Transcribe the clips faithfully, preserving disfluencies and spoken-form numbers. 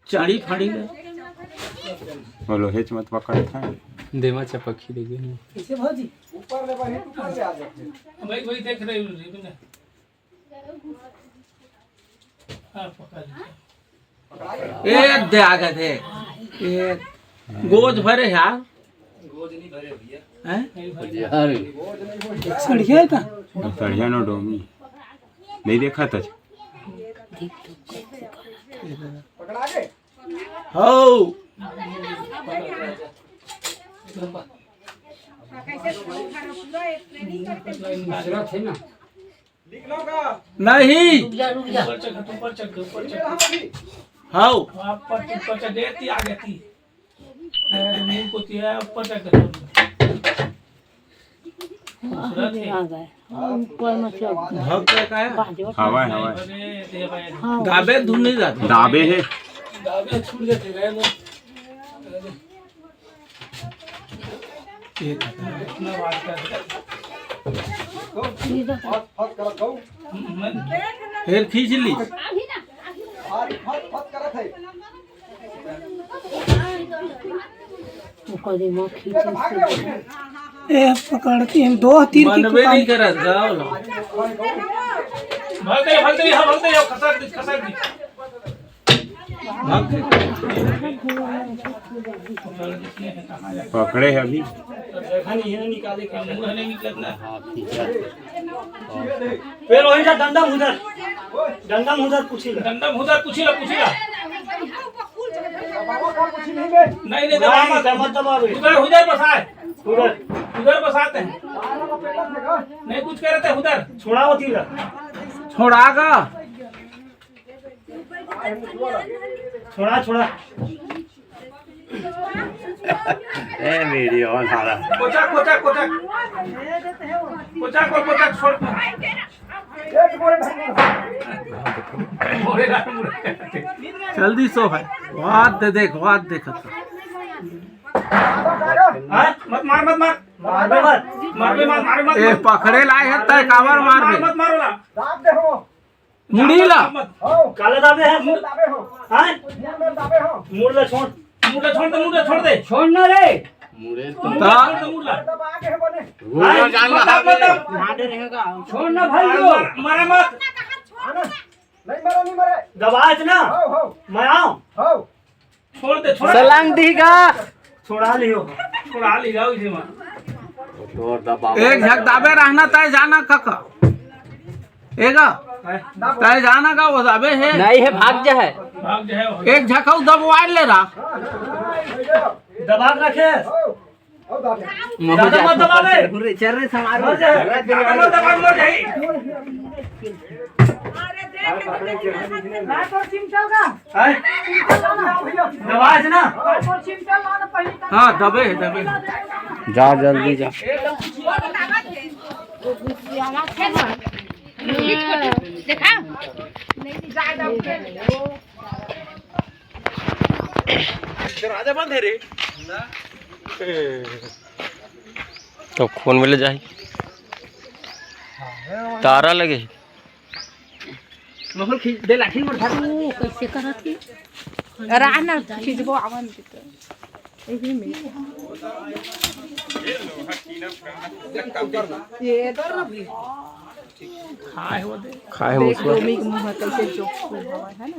चाड़ी फाड़ी ले। बोलो, हेच मत पकड़ था। देमा चपकी दे गे। कैसे भौजी? ऊपर ले बने, ऊपर ले आ जाते। भाई, वही देख रहे हो, हाँ, पकड़ ले। ए, दे आ गए थे। ए, गोज भरे यार। गोज नहीं भरे भैया। हैं? नहीं भरे। सड़िया है का? सड़िया नो डोमी। नहीं देखा था। हो। दूसरा थे ना। नहीं। रुक जा, रुक जा। ऊपर चढ़, ऊपर चढ़, ऊपर चढ़। हाउ। ऊपर चढ़, ऊपर चढ़, देती आ गई। अरे, मुंह को तिया, ऊपर चढ़। दूसरा थे। आ गए। ऊपर में चढ़। भाग गए का है? बाजू हवा है, हवा है। अरे, दे भाई। हाँ। दाबे धुन नहीं जाते। दाबे है। दाबे छूट जाते, गए वो। फिर खींच ली। ए, पकड़ के हम दो तीन की मनबे नहीं करत, जाओ ना। भाग दे, भाग दे, यहाँ भाग दे, यहाँ खसक दे, खसक दे। पकड़े है अभी। फिर वही जा डंडा उधर, डंडा उधर पूछी ला। डंडा उधर पूछी ला, पूछी ला। नहीं, नहीं, दबा मत। मत दबावे। उधर, उधर बसाए। उधर। उधर बसाते हैं। नहीं, कुछ कह रहे थे उधर। छोड़ाओ तीला। छोड़ा का? छोड़ा, छोड़ा। ए, वीडियो बना रहा। कोचक, कोचक, कोचक। कोचक और कोचक, छोड़। जल्दी सो है। वाद दे देख, वाद देख। हाँ? मत मार, मत मार। मार दे मत। मार दे मत, मार मत, ए, मत। पकड़े लाए है, तय काबर मार दे। मत मारो ला। मुड़ी ला। काला दाबे है। मुड़ दाबे हो। हाँ? मुड़ में दाबे हो। मुड़ ला छोड़। मुड़ ला छोड़ दे, मुड़ ला छोड़ दे। छोड़ ना रे। मुड़े तो मुड़ ला छोड़ दे, मुड़ ला। दबा के है बने। हाँ? मत दाब, मत दाब। छोड़ ना भाई को। मारा, मारा मत। हाँ ना? नहीं मारा, नहीं मारा। दबा इतना। हो, हो। मैं आऊँ। हो। छोड़ दे, छोड़। सलांग दीगा। छोड़ा लियो। छोड़ा लियो इसे मां। तो दबा। एक झक दाबे रहना तय जाना कका। एगा। तय जाना का वो दाबे है। नहीं है, भाग जा है। भाग जा है। एक झक दबवा ले रहा। दबा के रखे। ज्यादा मत दबा दे। चल रे, समारोह। मर जाए। ज्यादा मत दबा, मर जाए। हैं? दबा है ना? हाँ, दबे है, दबे। जा, जल्दी जा। देखा? दरवाजा बंद है रे। तो फोन में ले जाए। तारा लगे। मोहल खींच दे, लाठी में उठा। ओ, कैसे करत ही? राह ना खींचबो, आवन के तो। एही में। ये तो खाए हो दे। खाए हो देख उसको। डोमी के मुंह कैसे चोख हवा है ना।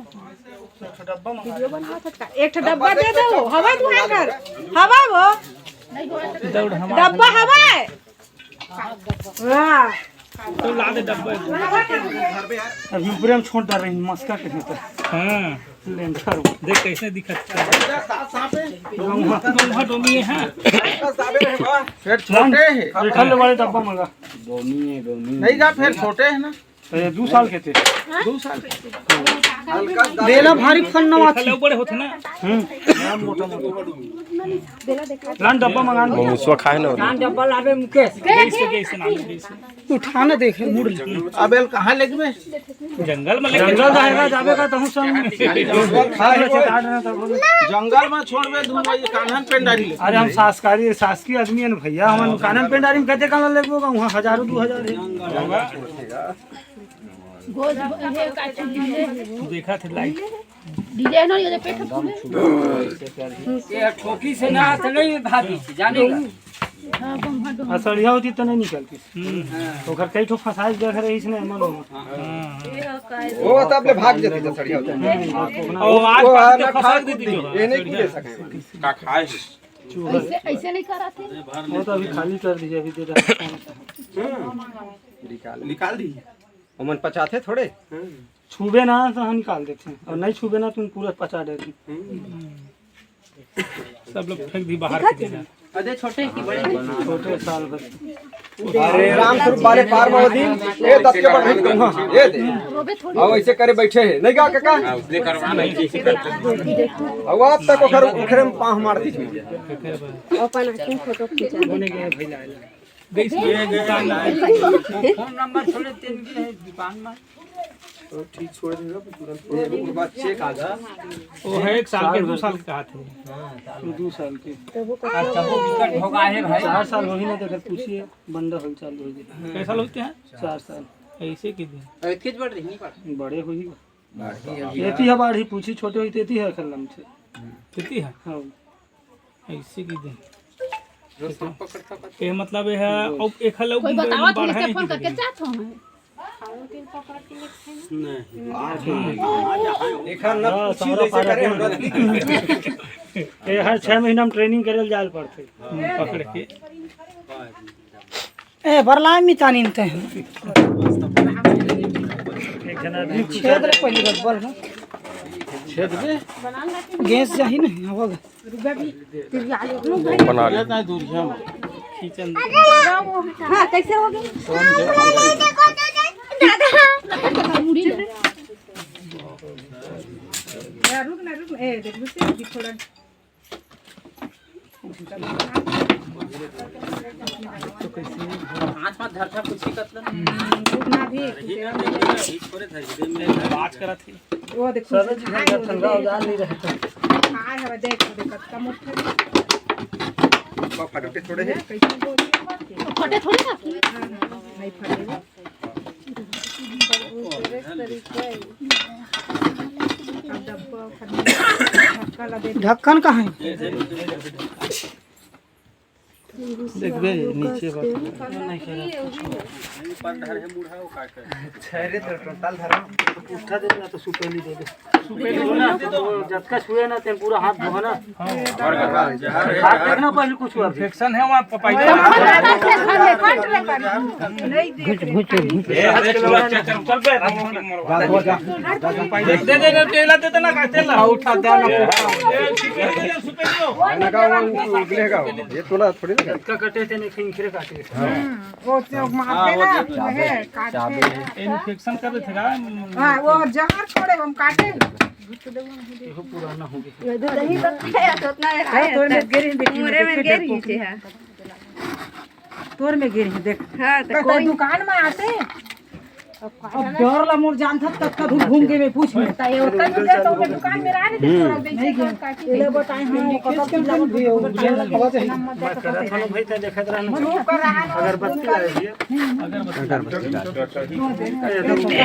वीडियो बनवा सकता। एक ठो डब्बा दे दो, हवा दुहान कर। हवा वो। दौड़ हमार डब्बा हवा है। वाह। तो ला दे डब्बा। अभी ऊपर हम छोड़ डाल रहे हैं, मस्का के भीतर। हाँ। लेंटर। देख कैसे दिखत है। गंगा डोमी है। फिर छोटे है। एक ठन ले बड़े डब्बा मंगा। डोमी है, डोमी। नहीं जा, फिर छोटे है ना। ए, दू साल के थे। दू साल के। देला भारी फन नवा थी। बड़े होत ना। हम्म। लान डब्बा मंगा लो। मुसवा खाए ना। लान डब्बा लाबे मुकेश। गैस के, गैस ना, गैस। उठा ना देखे, मुड़ ले। अब एल कहाँ लेगबे? जंगल में लेके जंगल जाएगा, जाबे का तहु संग में। जंगल में छोड़बे, दूर वही कान्हन पेंडारी। अरे हम शासकारी, शासकीय आदमी है ना भैया, हम कान्हन पेंडारी में कते काला लेगबो का, वहाँ हजारों दो हजार है। देखा थे लाइट। डिजाइन और ये पेट फूले। ये ठोकी से ना चले भाभी से, जाने का। हाँ, सड़िया होती तो नहीं निकलती। ओकर कई ठो फंसाइल जगह रही इसने मन हो। वो तो अपने भाग जाती तो सड़िया होती। और आज वो पास है के ना फंसा खाए दे खुद दीजिए। ये नहीं कूदे सके। का खाए? ऐसे ऐसे नहीं करा थे। वो तो अभी खाली कर दीजिए, अभी दे रहा हूँ। निकाल दी। ओमन पचाथे थोड़े। छूबे ना तो हम निकाल देते हैं, और नहीं छूबे ना तुम पूरा पचा देते। सब लोग फेंक दी बाहर के लिए। अरे छोटे की बड़े। छोटे साल भर। अरे राम स्वरूप वाले पार में वो दिन ये दस के बढ़ रही तुम, हाँ, ये दे। रोबे थोड़ी। अब ऐसे करे बैठे हैं, नहीं का काका? उसने करवाना है, किसी का। अब आप तक ओखर ओखरे में पाँव मारती थी। अपन आखिरी फोटो खींचा। गई इसमें दुकान है। फोन नंबर थोड़े तीन के है दुकान में। ठीक छोड़ देगा तुरंत। एक बार चेक आ जा। वो है एक साल के, दो साल के कहा थे। दो साल के। अच्छा, वो विकट होगा है भाई। चार साल हो ही ना, तो फिर पूछिए, बंदा हो चालू हो जाए। कैसा लगते हैं? चार साल। ऐसे की दिन। और इतनी बड़ रही नहीं पड़ा। बड़े हो ही। एती है बाढ़ी, पूछी छोटे होई तेती है कलम से। कितनी है? हाँ। ऐसे की दिन। जो सांप पकड़ता पकड़ता। ये मतलब ये है, अब एक हल कोई बताओ तो इसके फोन करके जात हो। एक हर न हाँ, पूछी सारा जैसे पारा करे के। हमरा। ये हर छह महीना में ट्रेनिंग करे जाए पड़ते। पकड़ के। ए बरलाय मितानिन ते हैं। एक जना आदमी छेद रे पहली बात बोल ना। छेद रे। गैस जाही नहीं, होगा। खींचन। हाँ, कैसे हो गए? रुक ना, रुक ना। ए, देख, गुस्से होगी थोड़ा। हाथ में धरता कुछ ही कतलन। रुक ना भी। थोड़े धर दे में। बात करा थी। वो देखो, सर जी, घर ठंडा हो जा नहीं रहे। हाँ, हवा देख, देख, कब का मुट्ठी। फटकते थोड़े हैं। कैसे बोल रही है? फटे थोड़ी ना। हाँ, हाँ, नहीं फटेगा। अब डब्बा फटने, ढक्का लगे। ढक्कन कहाँ है? देखबे नीचे बा। ऊपर धर है मुड़ा वो काट कर। छहरे तो टोटल धरो। उठा दे ना तो सुपेली दे दे। सुपेली ना दे तो जतका छुए ना ते पूरा हाथ धोना। हाथ देखना पहले कुछ हुआ। इन्फेक्शन है वहाँ पहले। दे दे दे, तेला दे दे ना, काटे ला। उठा दे ना। ये तोला थोड़ी ना। का कटे थे नहीं खिंखरे काटे। वो तो मारते ना, है, काटते हैं। इन्फेक्शन कर देते ना। हाँ, वो जहर थोड़े हम काटे। देखो पुराना हो गया। दही तो है, तो उतना है, तो तोर में गिरी, देखी, मोरे में गिरी नीचे है। तोर में गिरी, देख। हाँ, तो कोई दुकान में आते। अब डर ला मोर जान था, तब का घूम घूम के मैं पूछ लेता है, होता नहीं जाता, उनके दुकान में रहा नहीं, तो नहीं गया। ये ले बताए, हाँ, वो कब भी लागत हो, वो भी लागत हो। मैं करा था ना भाई, ते देखत रहना। अगरबत्ती ला दीजिए।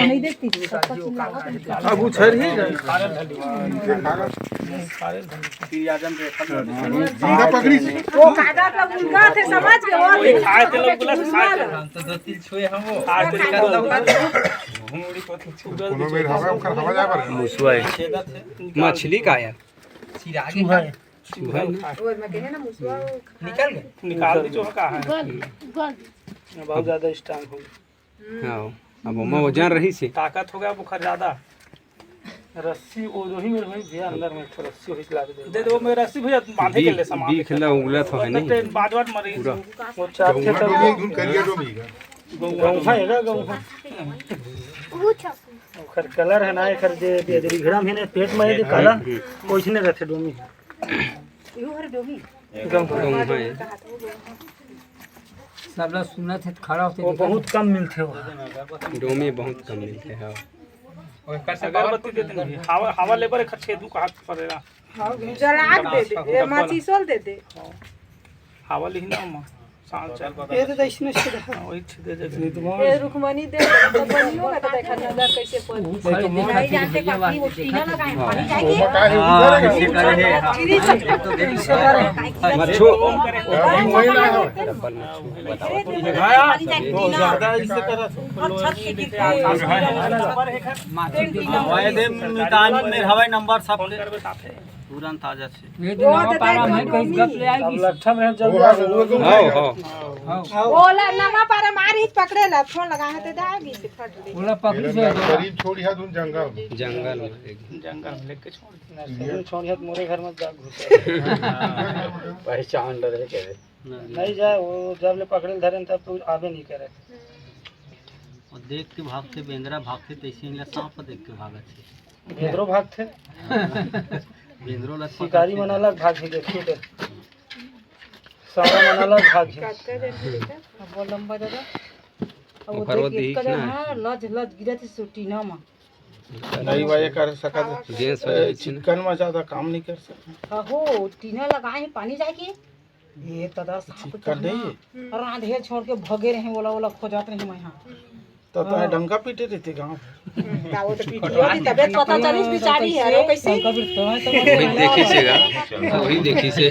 नहीं देखती। अब उछर ही ना। फिर यादम रे। वो कादा का मुर्गा थे, समझ गए, वो थे। खाए थे लोग, बोला खाए थे। तो दो तीन छुए हम वो। खाए थे लोग। कोनो बेर हवा, ओकर हवा जाए पर। मुसुआ है। मछली का यार? चिरागे का? चूहा है। वो मैं कहे ना, मुसवा वो निकल गए। निकाल दे चूहा का है। गल गल। बहुत ज्यादा स्ट्रांग हो। हाँ, अब ओमा वजन रही से। ताकत हो गया बुखार ज्यादा। रस्सी वो जो ही मेरे भाई भैया अंदर में एक ठो रस्सी होई लाग दे। दे दो मेरे रस्सी भैया, बांधे के ले सामान। बीख ला उगला था नहीं। बाज बाज मरी। पूरा। वो चार थे तब डोमी, करिया डोमी। गौंफा है ना, गौंफा। ओकर कलर है ना, एकर जे बेदरी घड़ा में ने पेट में ये काला, ओइसने रहते डोमी। यू हर डोमी। गौंफा। गौंफा है। सब लोग सुनत है, खड़ा होते वो बहुत कम मिलते हो। डोमी बहुत कम मिलते हैं। अगरबत्ती दे देना। हवा, हवा लेबर एक छेद का हाथ पड़ेगा। हाँ, जला के दे दे, ये माचिसोल दे दे। हवा लिही ना माँ। ये तो दक्षिण से देखा। वही छेदे जगह। ये रुक्मणी दे, तो बनियो का तो देखा नजर कैसे पड़ी। नहीं जानते, पत्नी वो टीना लगाए, पानी जाके। वो का है, हाँ, उधर है। इसे करे, हाँ। इसे करे। मत छू। अभी वही ना हो। पानी जाके टीना। ज्यादा इसे करा। और छत से गिरता है। वायदे में मितान में हवाई नंबर सब। तुरंत आ जाथे। ये तो वो नवा तो पारा देख में कोई गप ले आएगी। अब लट्ठा में हम चल वो जाएंगे। वो तुम हाँ, हाँ। हाँ। ओला नवा पारा मारी पकड़े ला, फोन लगा है तो दाबी से फट ले। ओला पकड़ी से। गरीब छोड़ी है तुम जंगल में। जंगल में। जंगल में लेके छोड़। नर्सरी छोड़ी है तो मोरे घर में जा घुसे। पहचान डरे करे। नहीं जाए, वो जब ले पकड़े धरे तब तो आबे नहीं करे। और देख के भागथे, बेंदरा भागथे, तैसे ही ला सांप देख के भागत हे। बेंदरो भागथे। बेंदरो ला शिकारी मन अलग भाग ही देखिए तो। सारा मन अलग भाग ही। अब वो लंबा दादा। अब वो ओकर वो देख के दिख कदम ना। हाँ, लज, लज गिरत हे सुटीना मा। नहीं भाई, ये कर सकत। गैस हो ए, जाए इसमें। चिकन में ज्यादा काम नहीं कर सकते। हाँ हो, टीना लगाए हैं पानी जाके। ये तदा सांप चिकन नहीं। रांधे छोड़ के भगे रहे, ओला, ओला खोजत रहे मैं यहाँ। तो तोहे हाँ। डंका पीटे रहते गाँव। का वो तो पीटी होती, तबे तो पता चलिस बिचारी है, रो कैसे? डंका पीटता है तो वही देखी से गा, वही देखी से।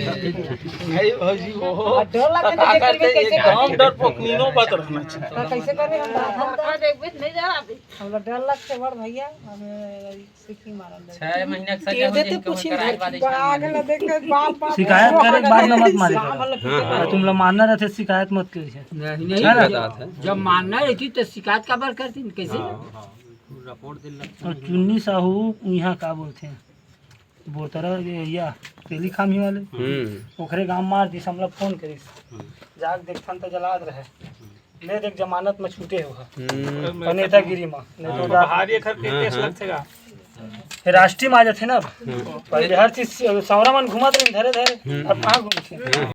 नहीं भौजी, वो और डर लगता है, का देख करते कैसे ये गाँव करते? डर पोकनीनो बात रहना चाहिए। तो कैसे करबे हम? हम तो देखबे नहीं जा रहा अभी। हम लोग डर लगते बड़ भैया, हमें सीखी मारल जाए। छह महीना के सजा हो जाए, पूछी इनकर बाग ला देख के बाप, बाप, शिकायत करे के बाद ना मत मारे। हाँ, हाँ। तुम लोग मानना रहते, शिकायत मत करिए। नहीं, नहीं, है ना? जब, जब मानना रहती तो शिकायत काबर करती, कैसे? हाँ, हाँ। रिपोर्ट दे लगता और है। चुन्नी साहू यहाँ का बोलते हैं, बोतरा ये या तेली खामी वाले, हम्म। ओखरे गांव मार दिस, हमला फोन करिस। हम्म। जाग देखथन त जलाद रहे। ले देख, जमानत में छूटे हो। हम्म। और नेतागिरी में, नहीं तो हाँ। बाहर ये घर के हाँ, केस हाँ। लगथे का? ये राष्ट्रीय में आ जाथे ना अब। हम्म। पहले हर चीज सांवरा मन घुमात रहे धरे धरे, हम्म। अब कहाँ घूमथे? हम्म।